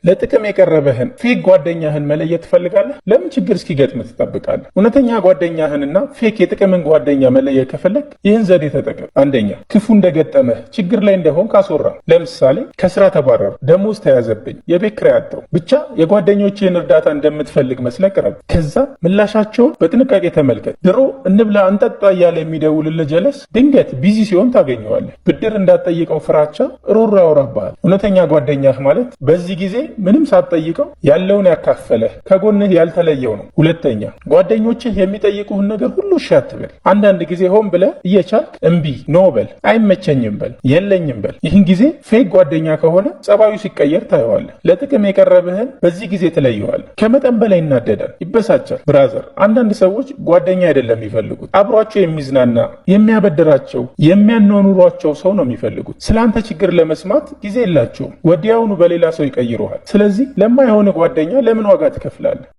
ለጥቅም የቀረበህን fake ጓደኛህን መለየት ትፈልጋለህ? ለምን ችግር እስኪገጥምህ ትጠብቃለህ? እውነተኛ ጓደኛህንና fake የጥቅምን ጓደኛ መለየት ከፈለግክ ይህን ዘዴ ተጠቀም። አንደኛ፣ ክፉ እንደገጠመህ፣ ችግር ላይ እንደሆንክ አስወራ። ለምሳሌ ከስራ ተባረርኩ፣ ደሞዝ ተያዘብኝ፣ የቤት ኪራይ አጣሁ፣ ብቻ የጓደኞችህን እርዳታ እንደምትፈልግ መስለህ ቅረብ። ከዛ ምላሻቸውን በጥንቃቄ ተመልከት። ድሮ እንብላ እንጠጣ እያለ የሚደውልልህ ጀለስ ድንገት busy ሲሆን ታገኘዋለህ። ብድር እንዳትጠይቀው ፍራቻ ሮሮ ያወራብሃል። እውነተኛ ጓደኛህ ማለት በዚህ ጊዜ ምንም ሳትጠይቀው ያለውን ያካፈለህ፣ ከጎንህ ያልተለየው ነው። ሁለተኛ፣ ጓደኞችህ የሚጠይቁህን ነገር ሁሉ እሺ አትበል። አንዳንድ ጊዜ ሆን ብለህ እየቻልክ እምቢ፣ no በል፣ አይመቸኝም በል፣ የለኝም በል። ይህን ጊዜ fake ጓደኛ ከሆነ ጸባዩ ሲቀየር ታየዋለህ። ለጥቅም የቀረበህን በዚህ ጊዜ ትለየዋለህ። ከመጠን በላይ ይናደዳል፣ ይበሳጫል። Brother፣ አንዳንድ ሰዎች ጓደኛ አይደለም የሚፈልጉት፣ አብሯቸው የሚዝናና፣ የሚያበድራቸው፣ የሚያኗኑሯቸው ሰው ነው የሚፈልጉት። ስለአንተ ችግር ለመስማት ጊዜ የላቸውም። ወዲያውኑ በሌላ ሰው ይቀይሩሃል። ስለዚህ ለማይሆን ጓደኛ ለምን ዋጋ ትከፍላለህ?